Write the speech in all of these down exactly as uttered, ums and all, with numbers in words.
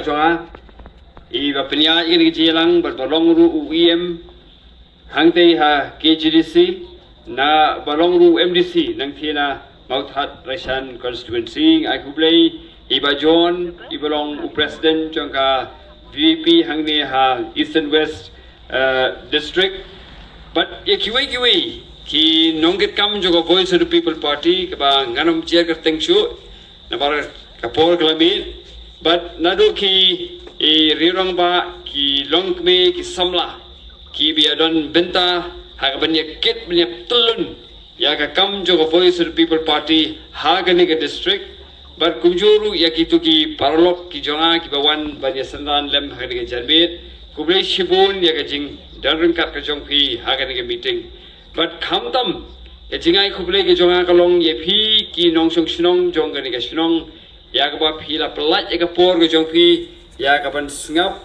jong nga, i ba pynïaid ïa kane ka jingïalang, bad ba long ruh u E M hangtei ha K H A D C, na ba long ruh u M D C nangtei na Mawthadraishan constituency. Ai khublei i Bah John, i ba long u president jong ka V P P hangne ha Eastern West, eh, District. Bad ïa kiwei kiwei ki nongkitkam jong ka Voice of the People Party, kaba ngan ym jer kyrteng shuh namar ka por ka la miet. Bad naduh ki, i, riew rangbah, ki longkmie, ki samla, ki ba ïa don bynta ha kaban ïa kit ban ïa tyllun ïa ka kam jong ka Voice of the People Party ha kane ka district. Bad kumjuh ruh ïa kito ki paralok ki jong nga ki ba wan ban ïa synran lem ha kane ka janmiet. Khublei shibun ïa ka jingdon ryngkat ka jong phi ha kane ka meeting. Bad khamtam ka jingai khublei ka jong nga ka long ïa phi ki nongshong shnong jong kane ka shnong, ïa kaba phi la pynlait ïa ka por ka jong phi ïa kaban sngap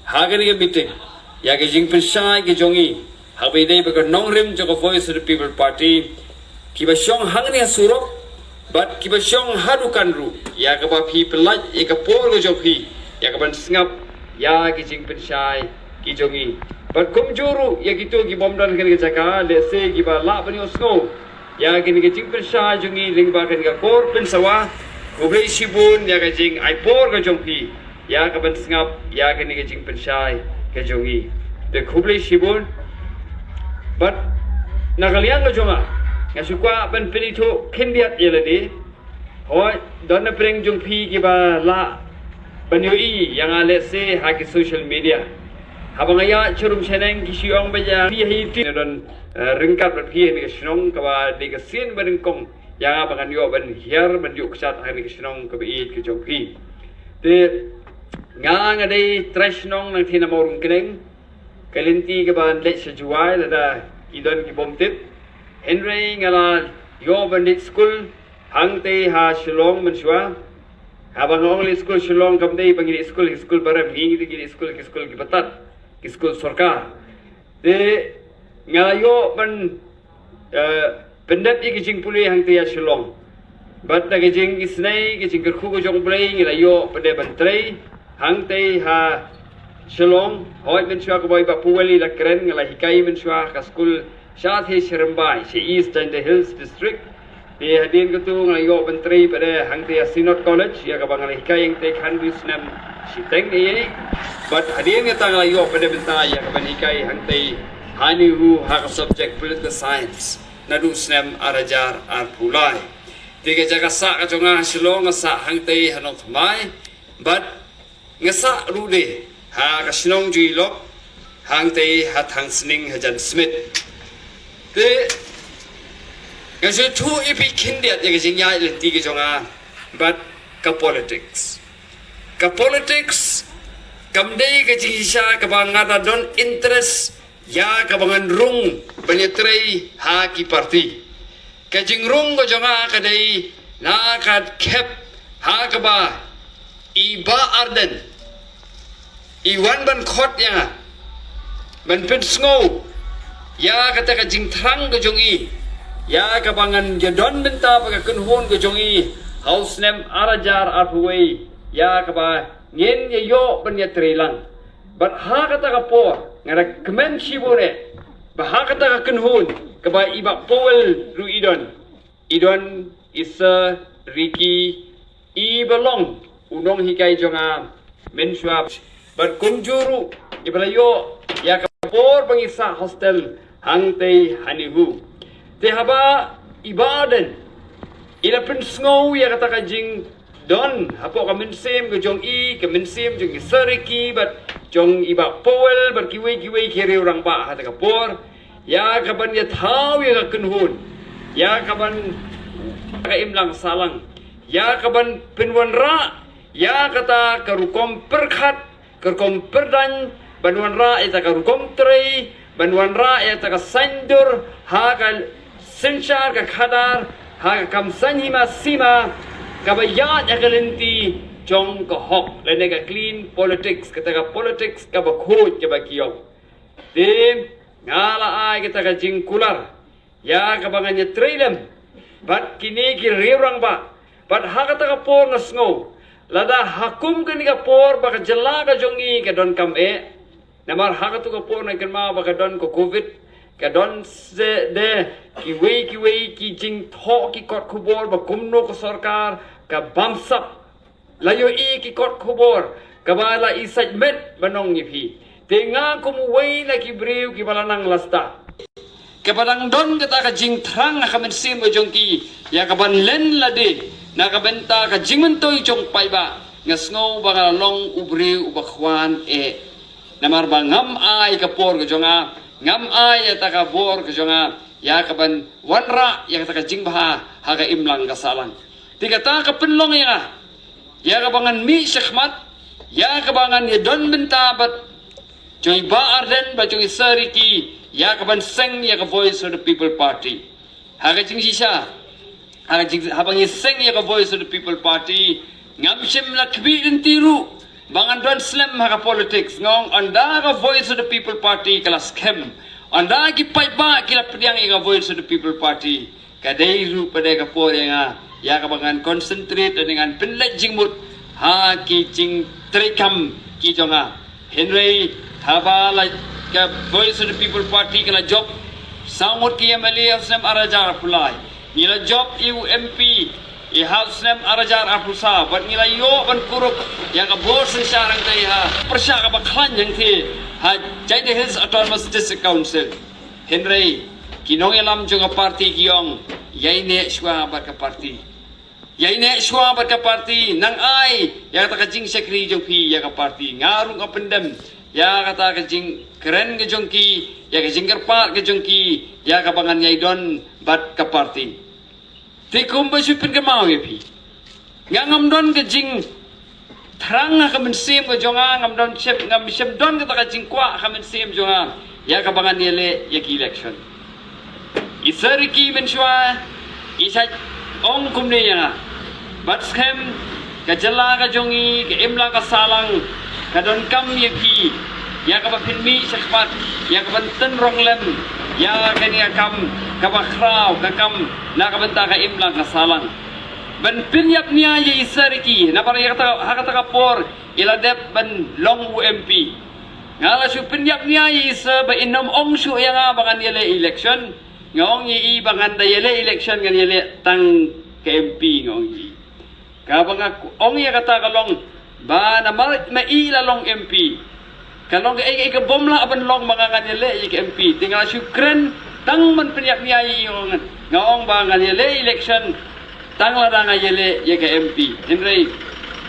ha kane ka meeting ïa ka jingpynshai ka jong i, haba i dei ba ka nongrim jong ka Voice of the People Party, ki ba shong hangne ha surok bad ki ba shong ha dukan ruh, ïa kaba phi pynlait ïa ka por ka jong phi ïa kaban sngap ïa ki jingpynshai ki jong i. Bad kumjuh ruh ïa kito ki bym don kane ka jaka, lehse ki ba lah ban ïohsngew ïa kane ka jingpynshai jong i lyngba kane ka kor pynsawa. Khublei shibun ïa ka jingai por ka jong phi ïa kaban sngap ïa kane ka jingpynshai ka jong i. Te khublei shibun. Bad na ka liang ka jong nga, nga shu kwah ban pynithuh khyndiat ïa lade. Hooid, don na pdeng jong phi ki ba lah ban ïohi ïa nga, lehse ha ki social media. Haba nga ïaid sharum shaneng ki shu ong ba ïa phi hi ti na don, eh, ryngkat bad phi ha kane ka shnong, kaba dei ka sien ba nyngkong ïa nga ba ngan ïoh ban hiar ban ïuh kjat ha kane ka shnong kaba ïeit ka jong phi. Te nga, nga dei trai shnong nangtei na Mawryngkneng. Ka lynti kaban leit sha Jowai lada ki don ki bym tip. Hynrei nga la ïoh ban leit skul hangtei ha Shillong mynshuwa. Haba nga ong leit skul Shillong kam dei ba ngi leit skul, ki skul barim, ngi dei ngi leit skul, ki skul ki batat, ki skul sorkar. Te nga la ïoh ban, eh, pyndep ïa ki jingpule hangtei ha Shillong. Bad da ka jingisynei, ka jingkyrkhu ka jong U Blei, ngi la ïoh pyndep ban trei hangtei ha Shillong. Hooid, mynshuwa kaba i Bah Powell i la kren, nga la hikai mynshuwa ka skul sha Thesyrymbai, sha East Jaintia Hills District. Te hadien kata nga la ïoh ban trei pat hangtei ha Synod College, ïa kaba nga la hikai hangtei khatduh snem shiteng ïa i. Bad hadien kata nga la ïoh pat bynta ïa kaban hikai hangtei ha NEHU ha ka subject Political Science naduh snem ar hajar arphew lai. Te ka jaka sah ka jong nga ha Shillong nga sah hangtei ha Nongthymmai. Bad nga sah ruh de ha ka shnong jong i lok hangtei ha Thangsning hajan Smit. Te nga shu ïathuh ïa phi khyndiat ïa ka jingïaid lynti ka jong nga bad ka politics. Ka politics kam dei ka jingshisha kaba nga da don interest ïa kaba ngan rung ban ïatrei ha ki party. Ka jingrung ka jong nga ka dei na ka khep ha kaba i Bah Ardent i wan ban khot ïa nga ban pynsngew ïa kata ka jingthrang ka jong i, ïa kaba ngan ïa don bynta bad ka kynhun ka jong i ha u snem ar hajar arphew wei, ïa kaba ngin ïa ïoh ban ïatrei lang. Bad ha kata ka por nga da kmen shibun eh ba ha kata ka kynhun kaba i Bah Powell ruh i don, i don i Sir Ricky, i ba long u nonghikai jong nga mynshuwa. Bad kumjuh ruh i ba la ïoh ïa ka por ba ngi sah hostel hangtei ha NEHU. Te haba i Bah Ardent i la pynsngew ïa kata ka jingdon hapoh ka mynsiem ka jong i, ka mynsiem jong i Sir Ricky bad jong i Bah Powell bad kiwei kiwei ki riew rangbah ha kata ka por, ïa kaban ïathaw ïa ka kynhun, ïa kaban ka imlang sahlang, ïa kaban pynwanrah ïa kata ka rukom pyrkhat, ka rukom pyrdaiñ, ban wanrah ïa kata ka rukom trei, ban wanrah ïa kata ka saiñdur ha ka synshar ka khadar, ha ka kam saiñ hima sima, kaba ïaid ha ka lynti jong ka hok lane ka clean politics, kata ka politics kaba khuid kaba ki ong. Te nga la ai kata ka jingkular ïa kaba ngan ïatrei lem bad kine ki riew rangbah. Bad ha kata ka por nga sngew Lada ha kum kane ka por ba ka jylla ka jong ngi ka donkam eh. Namar ha katu ka por ngan kynmaw ba ka don ka covid, ka don se de kiwei kiwei ki jingthoh ki kot khubor ba kumno ka sorkar ka bamsap. La ïohi ki kot khubor kaba la i sait met ban ong ïa phi. Te nga kum uwei na ki briew kiba la nang la stad, kaba dang don kata ka jingthrang ha ka mynsiem ka jong ki ïa kaban len lade na ka bynta ka jingmyntoi jong u paidbah, nga sngew ba nga la long u briew uba khwan eh. Namar ba ngam ai ka por ka jong nga, ngam ai ïa kata ka bor ka jong nga ïa kaban wanrah ïa kata ka jingbha ha ka imlang ka sahlang. Te kata ka pynlong ïa nga ïa kaba ngan mih shakhmat, ïa kaba ngan ïa don bynta bad jong i Bah Ardent bad jong i Sir Ricky, ïa kaban seng ïa ka Voice of the People Party. Ha ka jingshisha, ha ka jing, haba ngi seng ïa ka Voice of the People Party, ngam shym la khmih lynti ruh ba ngan don slem ha ka politics. Nga ong ynda ka Voice of the People Party ka la skhem, ynda ki paidbah ki la pdiang ïa ka Voice of the People Party, ka dei ruh pat ka por ïa nga ïa kaba ngan concentrate lane ngan pynleit jingmut ha ki jingtreikam ki jong nga. Hynrei haba la ka Voice of the People Party ka la jop saw ngut ki M L A ha u snem ar hajar arphew lai, ngi la jop ïa u M P ïa ha u snem ar hajar arphew saw, bad ngi la ïoh ban kurup ïa ka bor synshar hangtei ha pyrshah kaba khlaiñ hangtei ha Jaintia Hills Autonomous District Council. Hynrei ki nongïalam jong ka party ki ong, ïai neh shuwa bad ka party. Ïai neh shuwa bad ka party, nang ai ïa kata ka jingshakri jong phi ïa ka party. Nga ruh nga pyndem ïa kata ka jingkren ka jong ki, ïa ka jingkyrpad ka jong ki ïa kaba ngan ïai don bad ka party. Te kumba shu pynkynmaw ïa phi, nga ngam don ka jingthrang ha ka mynsiem ka jong nga, ngam don shep, ngam shym don kata ka jingkwah ha ka mynsiem jong nga ïa kaba ngan ïaleh ïa ki election. I Sir Ricky mynshuwa i sa ong kumne ïa nga, bad skhem ka jylla ka jong ngi, ka imlang ka sahlang ka donkam ïa phi, ïa kaba phin mih shakhmat, ïa kaban tynrong lem ïa kane ka kam kaba khraw, ka kam na ka bynta ka imlang ka sahlang. Ban pynïap nia ïa i Sir Ricky, namar ïa kata, ha kata ka por i la dep ban long u M P. Nga la shu pynïap nia ïa i Sir ba in ym ong shuh ïa nga ba ngan ïaleh election. Nga ong ïa i ba ngan da ïaleh election, ngan ïaleh tang ka M P, nga ong ïa i. Kaba nga ong ïa kata ka long ba namar ma i la long M P, ka long kaei kaei kabym lah ban long ba nga ngan ïaleh ïa ka M P. Te nga la shu kren tang ban pynïap nia ïa i, nga ong ba ngan ïaleh election tang lada nga ïaleh ïa ka M P. Hynrei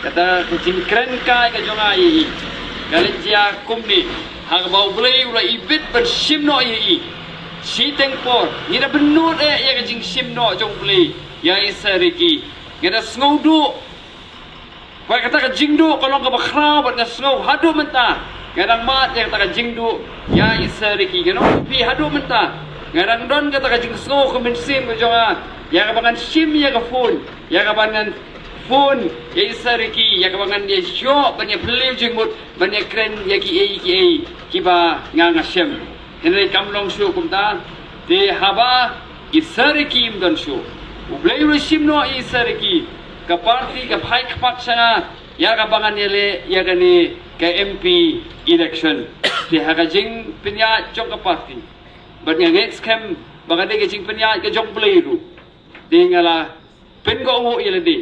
kata ka jingkren kai ka jong nga ïa i ka la jia kumne, ha kaba U Blei u la ibit ban shim noh ïa i. Shiteng por ngi da pynnud eh ïa ka jingshim noh jong U Blei ïa i Sir Ricky. Nga da sngew duh. Bad kata ka jingduh ka long kaba khraw bad nga sngew haduh mynta nga dang mad ïa kata ka jingduh ïa i Sir Ricky. Nga ong ïa phi haduh mynta nga dang don kata ka jingsngew ka mynsiem ka jong nga ïa kaba ngan shim ïa ka phone, ïa kaba ngan phone ïa i Sir Ricky, ïa kaba ngan ïa shoh ban ïa phylliew jingmut ban ïa kren ïa kiei kiei kiba nga nga shem. Hynrei kam long shuh kumta. Te haba i Sir Ricky im don shuh, U Blei u la shim noh ïa i Sir Ricky, ka party ka phai khmat sha nga ïa kaba ngan ïaleh ïa kane ka M P election. Te ha ka jingpynïaid jong ka party bad nga ngeit skhem ba ka dei ka jingpynïaid ka jong U Blei ruh, te nga la pynkohnguh ïa lade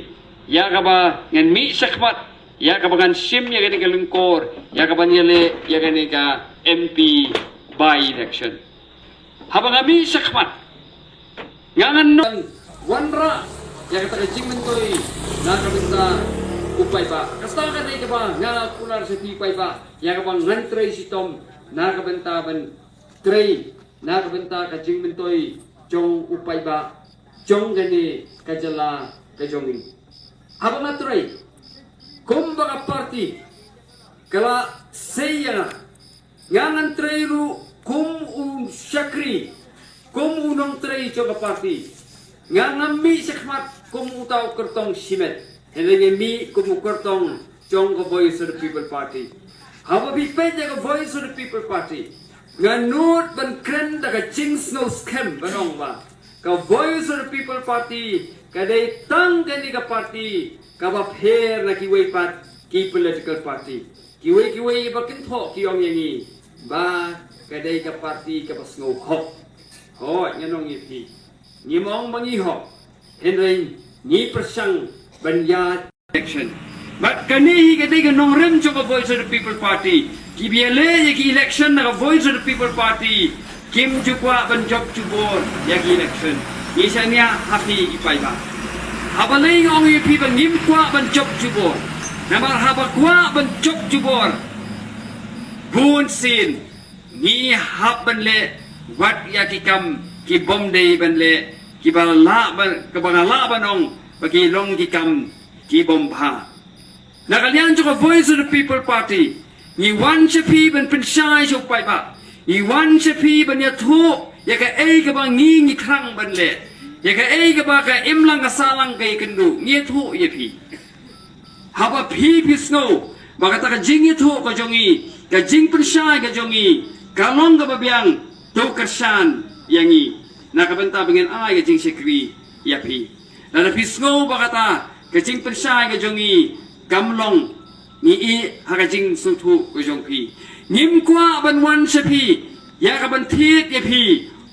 ïa kaba ngan mih shakhmat, ïa kaba ngan shim ïa kane ka lyngkor, ïa kaban ïaleh ïa kane ka M P by election. Haba nga mih shakhmat, nga ngan wanrah ïa kata ka jingmyntoi na ka bynta u paidbah. Kata ka dei kaba nga kular sha phi paidbah, ïa kaba ngan trei shitom na ka bynta ban trei na ka bynta ka jingmyntoi jong u paidbah jong kane ka jylla ka jong ngi. Haba nga trei kumba ka party ka la sei ïa nga, nga ngan trei ruh kum u shakri, kum u nongtrei jong ka party. Nga ngam mih shakhmat kum uta u kyrtong shimet, hynrei nga mih kum u kyrtong jong ka Voice of the People Party. Haba phi peit ïa ka Voice of the People Party, nga nud ban kren da ka jingsngew skhem ban ong ba ka Voice of the People Party ka dei tang kane ka party kaba pher na kiwei pat ki political party. Kiwei kiwei ba kynthoh ki ong ïa ngi ba ka dei ka party kaba sngew hok. Hooid, ngan ong ïa phi, ngim ong ba ngi hok, hynrei ngi pyrshang ban ïaid election. Bad kane hi ka dei ka nongrim jong ka Voice of the People Party. Kiba ïaleh ïa ki election na ka Voice of the People Party kim ju kwah ban jop jubor ïa ki election. Ngi shaniah ha phi ki paidbah. Haba lei nga ong ïa phi ba ngim kwah ban jop jubor. Namar haba kwah ban jop jubor, bun sien ngi hap ban leh wat ïa ki kam kibym dei ban leh, kiba lah ban, kiba nga lah ban ong ba ki long ki kam kibym bha. Na ka liang jong ka Voice of the People Party, ngi wan sha phi ban pynshai sha u paidbah. Ngi wan sha phi ban ïathuh ïa kaei kaba ngi ngi thrang ban leh, ïa kaei kaba ka imlang ka sahlang ka ïakynduh. Ngi ïathuh ïa phi. Haba phi phi sngew ba kata ka jingïathuh ka jong ngi, ka jingpynshai ka jong ngi ka long kaba biang, to kyrshan ïa ngi. Na ka bynta ba ngin ai ka jingshakri ïa phi. Lada phi sngew ba kata ka jingpynshai ka jong ngi kam long, ngi ïeh ha ka jingsngewthuh ka jong phi. Ngim kwah ban wan sha phi ïa ka ban thied ïa phi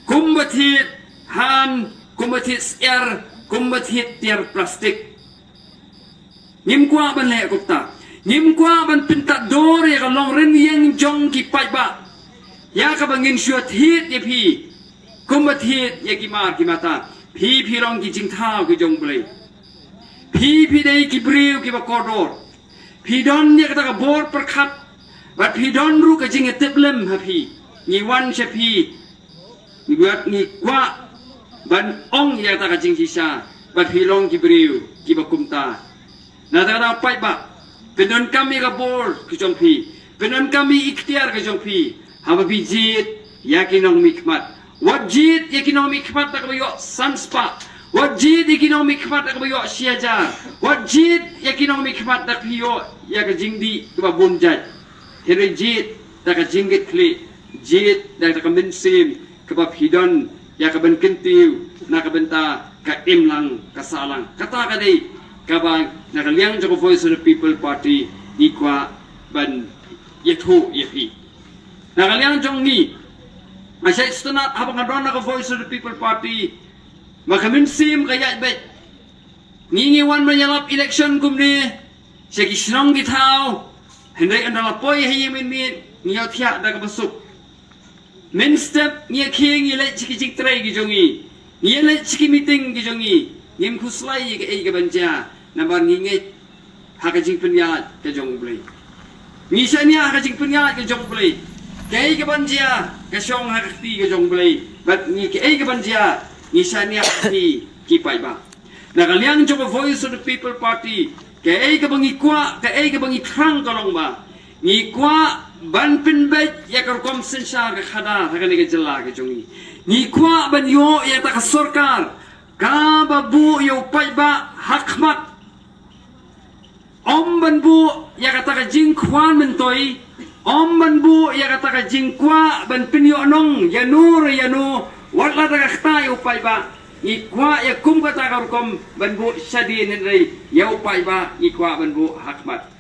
kumba thied han, kumba thied syiar, kumba thied tiar plastik. Ngim kwah ban leh kumta. Ngim kwah ban pyntad dur ïa ka longrynieng jong ki paidbah ïa kaba ngin shu thied ïa phi kumba thied ïa ki mar ki mata. Phi phi long ki jingthaw ki jong U Blei. Phi phi dei ki briew kiba kordor. Phi don ïa kata ka bor pyrkhat bad phi don ruh ka jingïatiplem ha phi. Ngi wan sha phi, ngi kwah, ngi kwah ban ong ïa kata ka jingshisha ba phi long ki briew kiba kumta. Na kata ka daw paidbah, pyndonkam ïa ka bor ka jong phi, pyndonkam ïa i ikhtiar ka jong phi haba phi jied ïa ki nongmihkhmat. Wat jied ïa ki nongmihkhmat da kaba ïoh san spah. Wat jied ïa ki nongmihkhmat da kaba ïoh shi hajar. Wat jied ïa ki nongmihkhmat da kaba ïoh ïa ka jingdih kaba bun jait. Hynrei jied da ka jingkitkhlieh, jied da ka mynsiem kaba phi don ïa ka ban kyntiew na ka bynta ka imlang ka sahlang. Kata ka dei kaba na ka liang jong ka Voice of the People Party ngi kwah ban ïathuh ïa phi. Na ka liang jong ngi, nga shait sngewtynnat haba nga don na ka Voice of the People Party, ma ka mynsiem ka ïaid beit. Ngi ngi wan ban ïalap election kumne sha ki shnong ki thaw, hynrei ynda la poi ha ïing mynmiet ngi ïohthiah da kaba suk. Mynstep ngi ïa khie ngi leit sha ki jingtrei ki jong ngi, ngi ïa leit sha ki meeting ki jong ngi, ngim khuslai ïa kaei kaban jia, namar ngi ngeit ha ka jingpynïaid ka jong U Blei. Ngi shaniah ha ka jingpynïaid ka jong U Blei. Kaei kaban jia ka shong ha ka kti ka jong U Blei. Bad ngi, kaei kaban jia, ngi shaniah ha phi ki paidbah. Na ka liang jong ka Voice of the People Party, kaei kaba ngi kwah, kaei kaba ngi thrang ka long ba ngi kwah ban pynbeit ïa ka rukom synshar ka khadar ha kane ka jylla ka jong ngi. Ngi kwah ban ïoh ïa kata ka sorkar kaba buh ïa u paidbah ha khmat. Ym ban buh ïa kata ka jingkhwan myntoi, ym ban buh ïa kata ka jingkwah ban pynïoh nong ïa no re ïa no, wat la da ka kata ïa u paidbah. Ngi kwah ïa kum kata ka rukom ban buh shadien, hynrei ïa u paidbah ngi kwah ban buh ha khmat.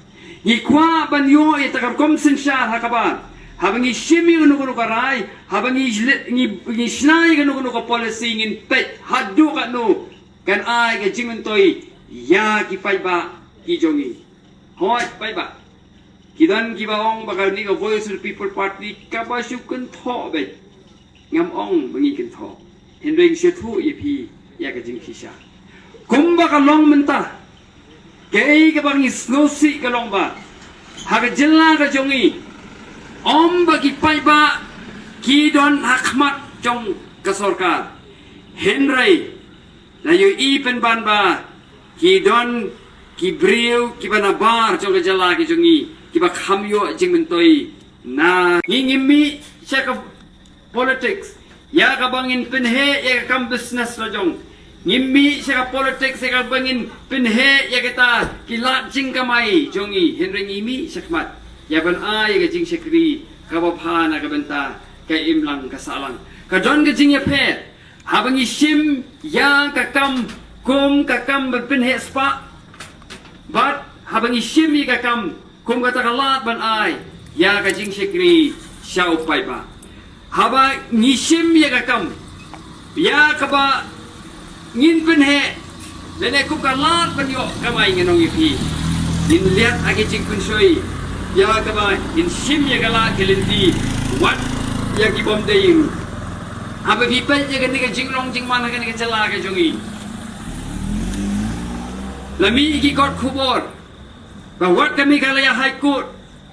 Ngi kwah ban ïoh ïa kata ka rukom synshar ha kaba haba ngi shim ïa kano kano ka rai, haba ngi, ngi, ngi shna ïa kano kano ka policy, ngin peit haduh katno kan ai ka jingmyntoi ïa ki paidbah ki jong ngi. Hooid paidbah, ki don kiba ong ba kane ka Voice of the People Party kaba shu kynthoh beit. Ngam ong ba ngi kynthoh, hynrei ngi shu ïathuh ïa phi ïa ka jingshisha. Kumba ka long mynta, kaei kaba ngi sngewsih ka long ba ha ka jylla ka jong ngi, ym ba ki paidbah ki don ha khmat jong ka sorkar, hynrei la ïohi pynban ba ki don ki briew kiba nabar jong ka jylla ka jong ngi kiba kham ïoh jingmyntoi. Na ngi ngim mih sha ka politics ïa kaba ngin pynheh ïa ka kam business la jong. Ngim mih sha ka politics ïa kaba ngin pynheh ïa kita ki lad jingkamai jong ngi, hynrei ngi mih shakhmat ïa ban ai ïa ka jingshakri kaba bha na ka bynta ka imlang ka sahlang. Ka don ka jingïapher haba ngi shim ïa ka kam kum ka kam ban pynheh spah. Bad haba ngi shim ïa ka kam kum kata ka lad ban ai ïa ka jingshakri sha u paidbah. Haba ngi shim ïa ka kam ïa kaba ngin pynheh lane kum ka lad ban ïoh kamai, ngan ong ïa phi, ngin liat ha ka jingpynshoi ïa kaba ngin shim ïa ka lad ka lynti wat ïa ki bym dei ruh. Haba phi peit ïa kane ka jinglong jingman ha kane ka jylla ka jong ngi, la mih ki kot khubor ba wat ka Meghalaya High Court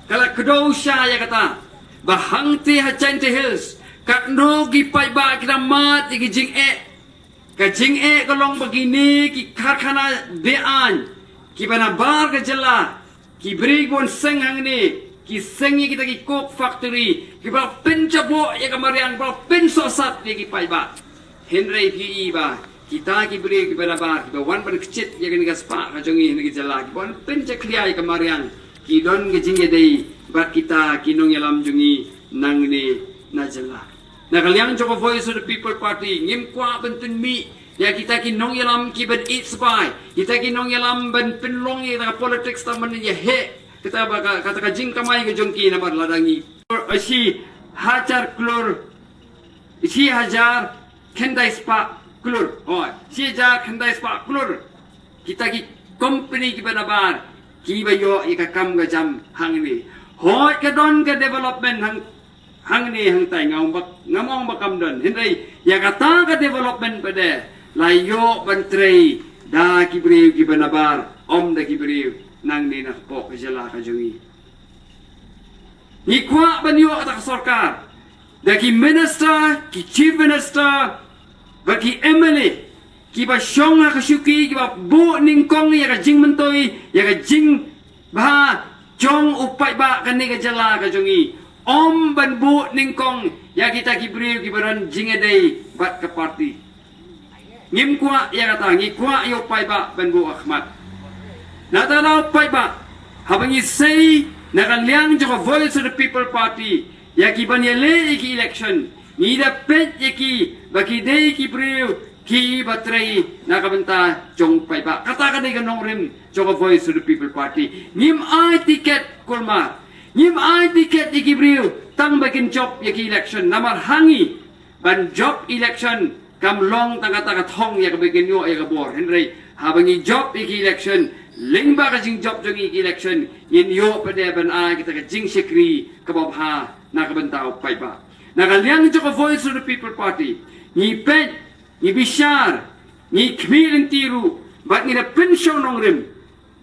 ka la kdew sha ïa kata ba hangtei ha Jaintia Hills katno ki paidbah ki la mad ïa ki jingeh. Ka jingeh ka long ba kine ki karkhana be-aiñ kiba nabar ka jylla, ki briew ki bun seng hangne, ki seng ïa kita ki coke factory, kiba pynjaboh ïa ka mariang, ba pynsohsat ïa ki paidbah. Hynrei phi i ba kita ki briew kiba nabar, kiba wan ban kjit ïa kane ka spah ka jong ngi ha kane ka jylla, kiba wan pynjakhlia ïa ka mariang, ki don ka jingïadei bad kita ki nongïalam jong ngi nangne na jylla. Na ka liang jong ka Voice of the People Party, ngim kwah ban pynmih ïa kita ki nongïalam kiban ïeit spah, kita ki nongïalam ban pynlong ïa kita ka politics tang ban ïa heh kata ba ka, kata ka jingkamai ka jong ki namar lada ngi shi hajar klur, shi hajar khyndai spah klur. Hooid, shi hajar khyndai spah klur. Kita ki company kiba nabar, kiba ïoh ïa ka kam ka jam hangne. Hooid ka don ka development hang, hangne hangtai, ngam ong ba, ngam ong ba kam don. Hynrei ïa kata ka development pat de la ïoh ban trei da ki briew kiba nabar, ym da ki briew nangne na kpoh ka jylla ka jong ngi. Ngi kwah ban ïoh kata ka sorkar da ki minister, ki chief minister, bad ki M L A kiba shong ha ka shuki, kiba buh nyngkong ïa ka jingmyntoi, ïa ka jingbha jong u paidbah kane ka jylla ka jong ngi. Ym ban buh nyngkong ïa kita ki briew kiba don jingïadei bad ka party. Ngim kwah ïa kata, ngi kwah ïa u paidbah ban buh ha khmat. Nangta la u paidbah, haba ngi sei na ka liang jong ka Voice of the People Party ïa kiban ïaleh ïa ki election, ngi da peit ïa ki ba ki dei ki briew kiba trei na ka bynta jong u paidbah. Kata ka dei ka nongrim jong ka Voice of the People Party. Ngim ai tiket kulmar, ngim ai tiket ïa ki briew tang ba kin jop ïa ki election. Namar ha ngi ban jop election kam long tang kata ka thong ïa kaba ngin ïoh ïa ka bor. Hynrei haba ngi jop ïa ki election, lyngba ka jingjop jong ngi ïa ki election, ngin ïoh pat de ban ai kita ka jingshakri kaba bha na ka bynta u paidbah. Na ka liang jong ka Voice of the People Party, ngi peit, ngi bishar, ngi khmih lynti ruh bad ngi da pynshong nongrim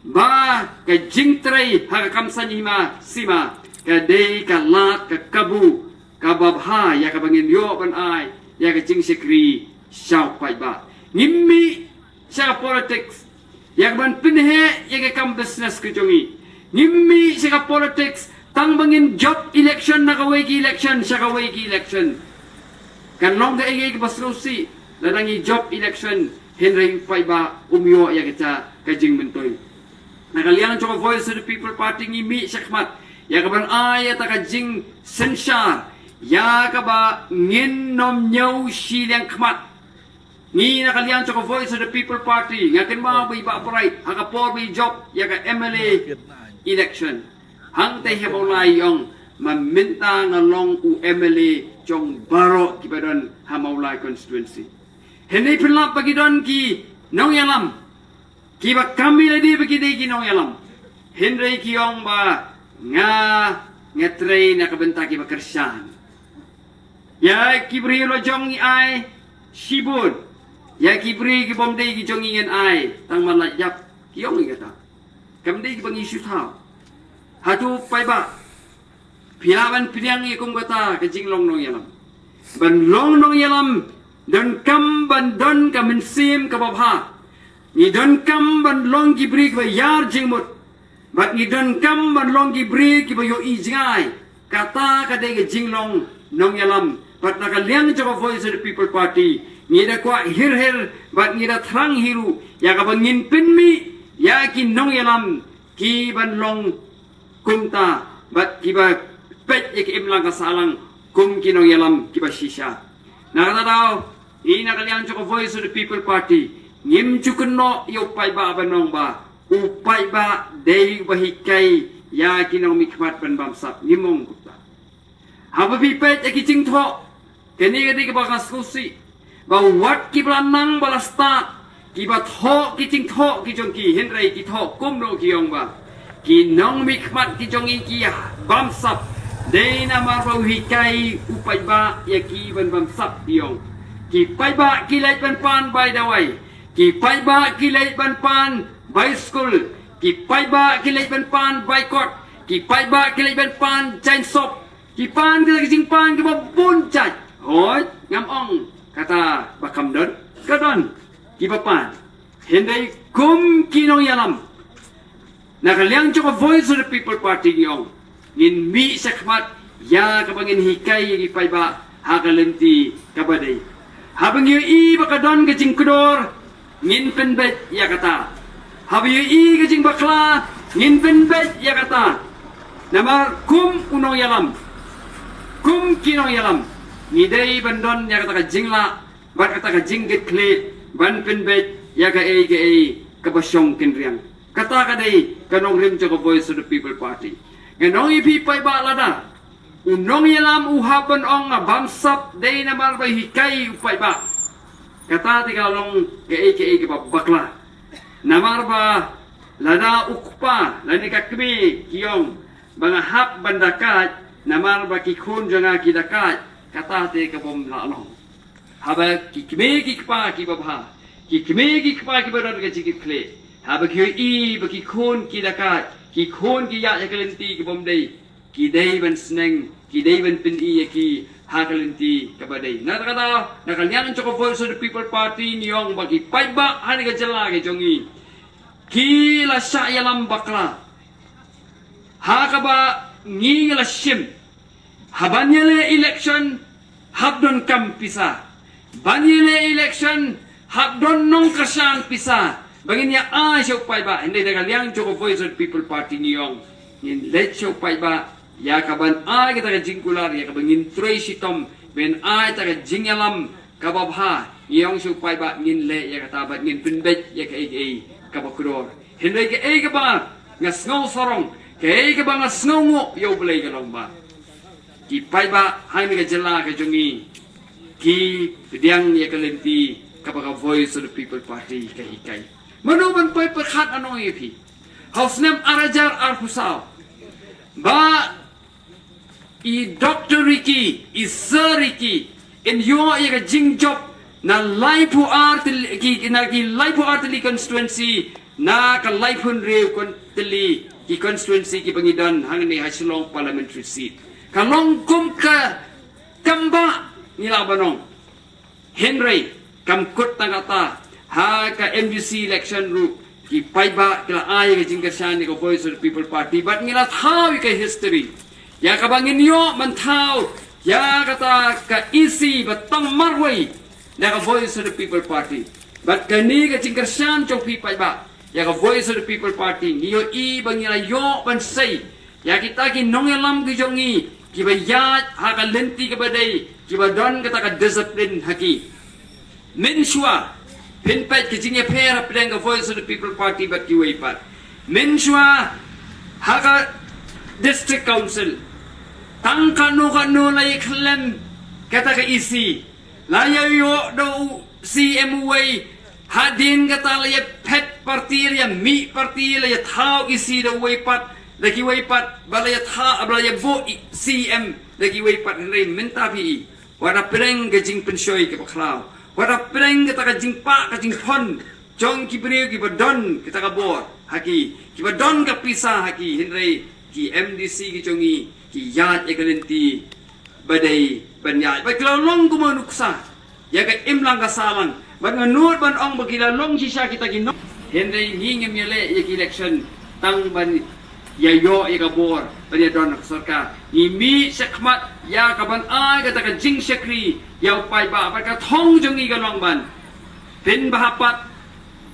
ba ka jingtrei ha ka kam saiñ hima sima ka dei ka lad ka kabu kaba bha ïa kaba ngin ïoh ban ai ïa ka jingshakri sha u paidbah. Ngim mih sha ka politics ïa kaban pynheh ïa ka kam business ka jong ngi. Ngim mih sha ka politics tang ba ngin jop election na kawei ki election sha kawei ki election. Kan long kaei kaei kaba sngewsih lada ngi jop election hynrei u paidbah um ïoh ïa kata ka jingmyntoi. Na ka liang jong ka Voice of the People Party ngi mih shakhmat ïa kaban ai ïa kata ka jingsynshar ïa kaba ngin nym ñiew shiliang khmat. Ngi na ka liang jong ka Voice of the People Party nga kynmaw ba i Bah Bright ha ka por ba i jop ïa ka M L A election, hangtei ha Mawlai i ong, ma mynta nga long u M L A jong baroh kiba don ha Mawlai constituency. Hynrei pynlap ba ki don ki nongïalam kiba kam ïa lade ba ki dei ki nongïalam. Hynrei ki ong ba nga, nga trei na ka bynta kiba kyrshan. Ïa ki briew la jong ngi ai shibun, ïa ki briew ki bym dei ki jong ngi ngan ai tang man la ïap, ki ong ïa kata. Kam dei kiba ngi shu thaw. Hato paidbah, phi lah ban pdiang ïa kum kata ka jinglong nongïalam? Ban long nongïalam donkam ban don ka mynsiem kaba bha. Ngi donkam ban long ki briew kiba ïar jingmut bad ngi donkam ban long ki briew kiba ïohi jngai. Kata ka dei ka jinglong nongïalam. Bad na ka liang jong ka Voice of the People Party ngi da kwah hir hir bad ngi da thrang hi ruh ïa kaba ngin pynmih ïa ki nongïalam kiban long kumta bad kiba peit ïa ka imlang ka sahlang kum ki nongïalam kiba shisha. Na kata daw, i na ka liang jong ka Voice of the People Party ngim ju kynnoh ïa u paidbah ban ong ba U paidbah dei uba hikai ïa ki nongmihkhmat ban bamsap, ngim ong kumta. Haba phi peit ïa ki jingthoh, kane ka dei kaba nga sngewsih ba wat kiba la nang ba la stad kiba thoh ki jingthoh ki jong ki, hynrei ki thoh kumno, ki ong ba ki nongmihkhmat ki jong ngi ki bamsap. Dei namar ba u hikai u paidbah ïa ki ban bamsap, ki ong. Ki paidbah ki leit ban pan bai dawai, ki paidbah ki leit ban pan bai skul, ki paidbah ki leit ban pan bai kot, ki paidbah ki leit ban pan jainsop, ki pan ki jingpan kiba bun jait. Hooid, ngam ong kata ba kam don, ka don kiba pan. Hynrei kum ki nongïalam, na ka liang jong ka Voice of the People Party ngi ong, ngin mih shakhmat ïa kaba ngin hikai ïa ki paidbah ha ka lynti kaba dei. Haba ngi ïohi ba ka don ka jingkdor, ngin pynbeit ïa kata. Haba ïohi ka jingbakla, ngin pynbeit ïa kata. Namar kum u nongïalam, kum ki nongïalam, ngi dei ban don ïa kata ka jinglah bad kata ka jingkitkhlieh ban pynbeit ïa kaei kaei kaba shong kynriang. Kata ka dei ka nongrim jong ka Voice of the People Party. Ngan ong ïa phi paidbah, lada u nongïalam u hap ban ong nga bamsap dei namar ba hikai u paidbah, kata te ka long kaei kaei kaba bakla. Namar ba lada u kpa lane ka kmie ki ong ba nga hap ban dakait namar ba ki khun jong nga ki dakait, kata te ka bym lah long. Haba ki kmie ki kpa kiba bha, ki kmie ki kpa kiba don ka jingkitkhlieh, haba ki ïohi ba ki khun ki dakait, ki khun ki ïaid ha ka lynti kaba ym dei, ki dei ban sneng, ki dei ban pyni ïa ki ha ka lynti kaba dei. Na kata, na ka liang jong ka Voice of the People Party ngi ong ba ki paidbah ha kane ka jylla ka jong ngi ki la shah ïalam bakla. Ha kaba ngi la shim, ha ban ïaleh election hap don kam pisa, ban ïaleh election hap don nongkyrshan pisa ba ngin ïa ai sha u paidbah. Hynrei na ka liang jong ka Voice of the People Party ngi ong ngin leit sha u paidbah ïa ka ban ai kata ka jingkular, ïa kaba ngin trei shitom, ban ai kata ka jingïalam kaba bha. Ngi ong sha u paidbah ngin leh ïa kata bad ngin pynbeit ïa kaei kaei kaba kdor. Hynrei kaei kaba nga sngew sarong, kaei kaba nga sngew nguh ïa U Blei ka long ba ki paidbah ha kane ka jylla ka jong ngi ki pdiang ïa ka lynti kaba ka Voice of the People Party ka hikai. Mano ban poi pyrkhat, ngan ong ïa phi, ha u snem ar hajar arphew saw ba i Doctor Ricky, i Sir Ricky, in ïoh ïa ka jingjop na laiphew ar tylli, ki, na ki laiphew ar tylli constituency, na ka laiphew hynriew kon-, tylli ki constituency kiba ngi don hangne ha Shillong Parliamentary Seat. Ka long kum ka kam ba ngi lah ban ong. Hynrei kam kut tang kata, ha ka M D C election ruh ki paidbah ki la ai ka jingkyrshan ïa ka Voice of the People Party bad ngi la thaw ïa ka history ïa kaba ngin ïoh ban thaw ïa kata ka E C ba tang marwei na ka Voice of the People Party. Bad kane ka jingkyrshan jong phi paidbah ïa ka Voice of the People Party ngi ïohi ba ngi la ïoh ban sei ïa kita ki nongïalam ki jong ngi kiba ïaid ha ka lynti kaba dei, kiba don kata ka discipline ha ki. Mynshuwa phin peit ka jingïapher hapdeng ka Voice of the People Party bad kiwei pat. Mynshuwa ha ka District Council tang kano kano la ïakhlem kata ka E C, la ïa ïoh da u C M uwei, hadien kata la ïa phet party, la ïa mih party, la ïa thaw E C da uwei pat, da kiwei pat, ba la ïa thaw, ba la ïa buh C M da kiwei pat. Hynrei mynta phi i, wat hapdeng ka jingpynshoi kaba khlaw, wat hapdeng kata ka jingpah ka jingphon jong ki briew kiba don kata ka bor ha ki, kiba don ka pisa ha ki, hynrei ki M D C ki jong ngi ki ïaid ïa ka lynti ba dei ban ïaid. Bad ki la long kumba nuksa ïa ka imlang ka sahlang. Bad nga nud ban ong ba ki la long shisha kita ki nong. Hynrei ngi ngim ïaleh ïa ki election tang ban ïa ïoh ïa ka bor ban ïa don ka sorkar. Ngi mih shakhmat ïa ka ban ai kata ka jingshakri ïa u paidbah. Bad ka thong jong ngi ka long ban pynbha pat,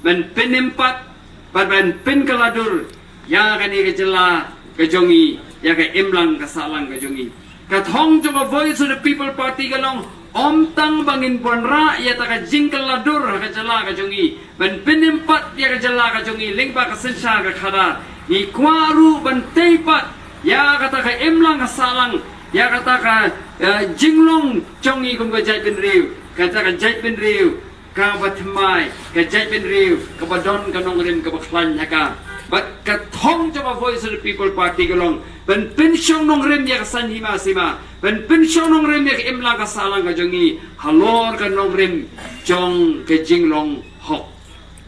ban pynim pat, bad ban pynkylla dur ïa kane ka jylla ka jong ngi, ïa ka imlang ka sahlang ka jong ngi. Ka thong jong ka Voice of the People Party ka long Ym tang ba ngin wanrah ïa kata ka jingkylla dur ha ka jylla ka jong ngi ban pynim pat ïa ka jylla ka jong ngi lyngba ka synshar ka khadar, ngi kwah ruh ban tei pat ïa kata ka imlang ka sahlang, ïa kata ka, eh, jinglong jong ngi kum ka jaitbynriew, kata ka jaitbynriew kaba thymmai, ka jaitbynriew kaba don ka nongrim kaba khlaiñ ha ka. Bad ka thong jong ka Voice of the People Party ka long ban pynshong nongrim ïa ka saiñ hima sima, ban pynshong nongrim ïa ka imlang ka sahlang ka jong ngi halor ka nongrim jong ka jinglong hok.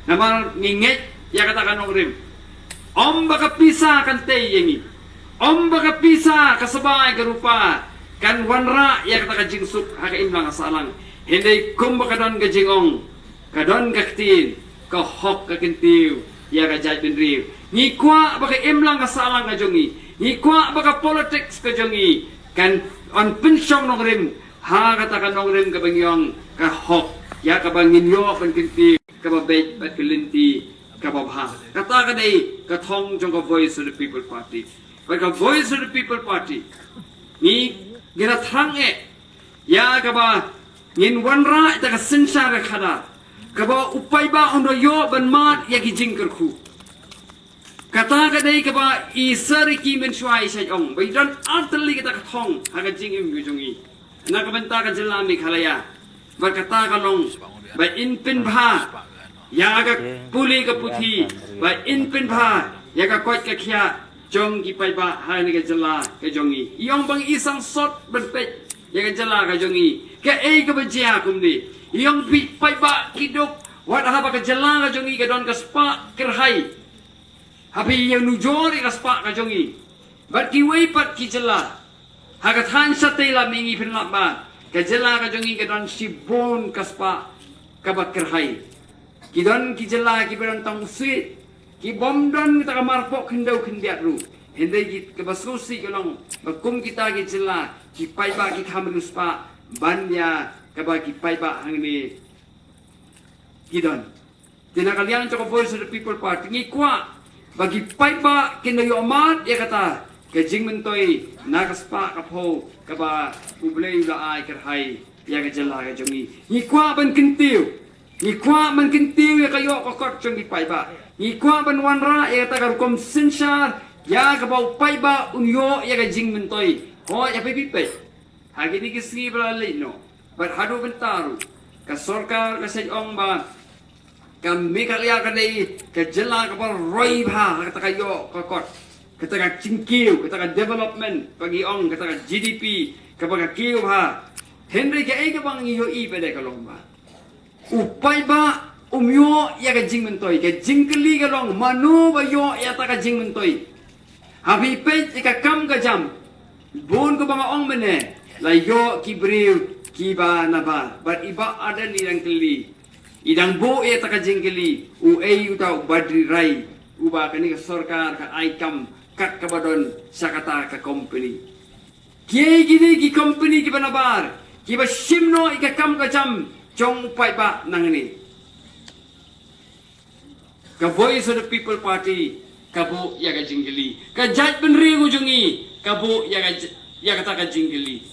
Namar ngi ngeit ïa kata ka nongrim. Ym ba ka pisa kan tei ïa ngi. Ym ba ka pisa, ka sbai, ka rupa kan wanrah ïa kata ka jingsuk ha ka imlang ka sahlang. Hynrei kumba ka don ka jingong, ka don ka ktien, ka hok ka kyntiew ïa ka jaitbynriew. Ngi kwah ba ka imlang ka sahlang ka jong ngi, ngi kwah ba ka politics ka jong ngi kan, yn pynshong nongrim ha kata ka nongrim kaba ngi ong ka hok, ïa kaba ngin ïoh ban kyntiew kaba beit bad ka lynti kaba bha. Kata ka dei ka thong jong ka Voice of the People Party. Bad ka Voice of the People Party, ngi, ngi la thrang eh ïa kaba ngin wanrah ïa ka synshar ka khadar kaba u paidbah un da ïoh ban mad ïa ki jingkyrkhu. Kata ka dei kaba i Sir Ricky mynshuwa i shait ong ba i don artylli kata ka thong ha ka jingim ka jong i na ka bynta ka jylla Meghalaya. Bad kata ka long ba in pynbha ïa ka pule ka puthi, ba in pynbha ïa ka koit ka khiah jong ki paidbah ha kane ka jylla ka jong i. I ong ba ngi sngewsot ban peit ïa ka jylla ka jong i, kaei kaba jia kumne. I ong ba ki paidbah ki duk wat haba ka jylla ka jong i ka don ka spah kyrhai. Haba ïa nujor ïa ka spah ka jong i bad kiwei pat ki jylla ha ka thaiñ shatei, la mynta ngi pynlap ba ka jylla ka jong i ka don shibun ka spah kaba kyrhai. Ki don ki jylla kiba don tang u sih, ki bym don kata ka marpoh khyndew khyndiat ruh. Hynrei ki, kaba sngewsih ka long ba kum kita ki jylla, ki paidbah ki kham riewspah ban ïa kaba ki paidbah hangne ki don. Te na ka liang jong ka Voice of the People Party ngi kwah ba ki paidbah kin da ïoh mad ïa kata ka jingmyntoi na ka spah ka phew kaba U Blei u la ai kyrhai ïa ka jylla ka jong ngi. Ngi kwah ban kyntiew, ngi kwah ban kyntiew ïa ka ïoh ka kot jong ki paidbah. Ngi kwah ban wanrah ïa kata ka rukom synshar ïa kaba u paidbah un ïoh ïa ka jingmyntoi. Hooid, ïa phi phi peit ha kine ki sngi ba la leit noh bad haduh mynta ruh ka sorkar ka shait ong ba ka Meghalaya ka dei ka jylla kaba roi bha ha kata ka ïoh ka kot, kata ka jingkiew, kata ka development, ba ngi ong kata ka G D P kaba ka kiew bha. Hynrei kaei kaba ngi ïohi pat ka long ba u paidbah um ïoh ïa ka jingmyntoi. Ka jingkylli ka long, mano ba ïoh ïa kata ka jingmyntoi? Haba phi peit ïa ka kam ka jam, bun kumba nga ong mynne, la ïoh ki briew kiba nabar. Bad i Bah Ardent i dang kylli, i dang buh ïa kata ka jingkylli, uei uta u Badri Rai uba kane ka sorkar ka ai kam kat kaba don sha kata ka company? Kiei kine ki company kiba nabar kiba shim noh ïa ka kam ka jam jong u paidbah nangne? Ka Voice of the People Party ka buh ïa ka jingkylli. Ka jaitbynriew ka jong ngi ka buh ïa ka j-, ïa kata ka jingkylli.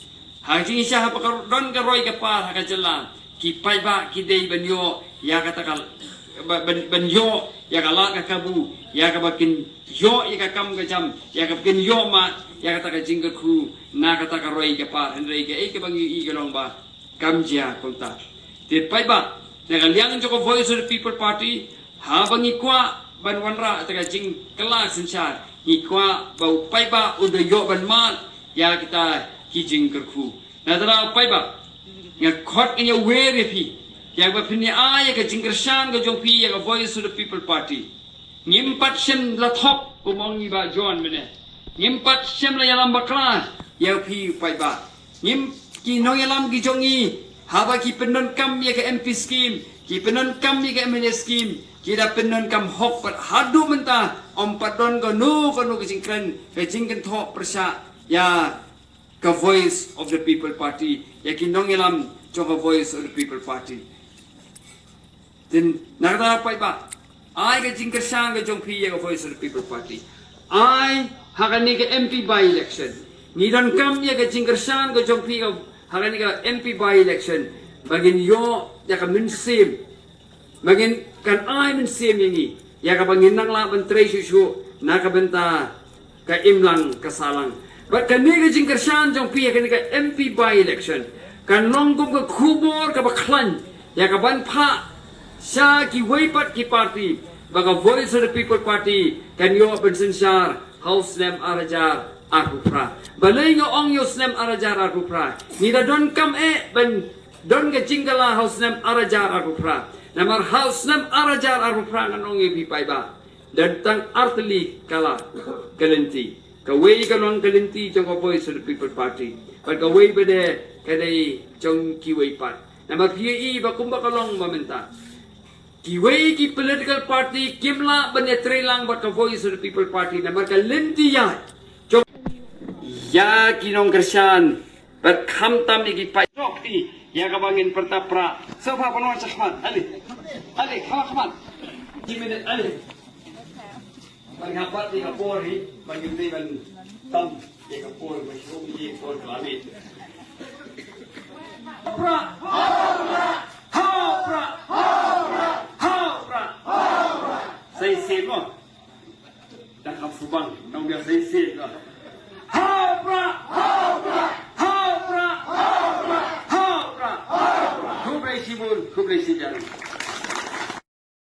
Ha ka jingshisha haba ka don ka roi ka par ha ka jylla, ki paidbah ki dei ban ïoh ïa kata ka, ba-, ban, ban ïoh ïa ka lad ka kabu, ïa kaba kin ïoh ïa ka kam ka jam, ïa kaba kin ïoh mad ïa kata ka jingkyrkhu na kata ka roi ka par. Hynrei kaei kaba ngi ïohi ka long ba kam jia kumta. Te paidbah, na ka liang jong ka Voice of the People Party, haba ngi kwah ban wanrah ïa kata ka jingkylla synshar, ngi kwah ba u paidbah u da ïoh ban mad ïa kita ki jingkyrkhu. Na kata paidbah, nga khot, nga wer ïa phi, ïa ba phin ïa ai ïa ka jingkyrshan ka jong phi ïa ka Voice of the People Party. Ngim pat shym la thok, kum ong i Bah John mynne. Ngim pat shym la ïalam bakla ïa phi u paidbah. Ngim, ki nongïalam ki jong ngi, haba ki pyndonkam ïa ka M P scheme, ki pyndonkam ïa ka M L A scheme, ki da pyndonkam hok bad haduh mynta ym pat don kano kano ka jingkren, ka jingkynthoh pyrshah ïa ka Voice of the People Party, ïa ki nongïalam jong ka Voice of the People Party. Te na kata paidbah, ai ka jingkyrshan ka jong phi ïa ka Voice of the People Party. Ai ha kane ka M P by-election, ngi donkam ïa ka jingkyrshan ka jong phi ha, ha kane ka M P by-election, ba ngin ïoh ïa ka mynsiem, ba ngin, kan ai mynsiem ïa ngi ïa kaba ngin nang lah ban trei shuh shuh na ka bynta ka imlang ka sahlang. Bad kane ka jingkyrshan jong phi ha kane ka M P by-election kan long kum ka khubor kaba khlaiñ ïa ka ban phah sha kiwei pat ki party ba ka Voice of the People Party kan ïoh ban synshar ha u snem ar hajar arphew phra. Balei nga ong ïa u snem ar hajar arphew phra? Ngi da donkam eh ban don ka jingkylla ha u snem ar hajar arphew phra. Namar ha u snem ar hajar arphew phra ngan ong ïa phi paidbah, don tang artylli kylla ka lynti. Kawei ka long ka lynti jong ka Voice of the People Party, bad kawei pat de ka dei jong kiwei pat. Namar phi ïohi ba kumba ka long ba mynta, kiwei ki political party kim lah ban ïatreilang bad ka Voice of the People Party namar ka lynti ïaid jong, ïa ki nongkyrshan. Bad khamtam ïa ki paidbah, ïa kaba ngin pyrta prah. Sngewbha ban wan sha khmat. Ale, ale, khmat, khmat. Ki minit, ale. Ban khmat ïa ka por hi, ban ngin dei ban tam ïa ka por, ban shu ïa ka por ka la miet. Prah. Ha prah. Ha prah. Sa shisien mo. Da kham shu bang, nongbiang sa shisien. Ha prah. Ha prah. Ha prah. Khublei shibun, khublei shihajar.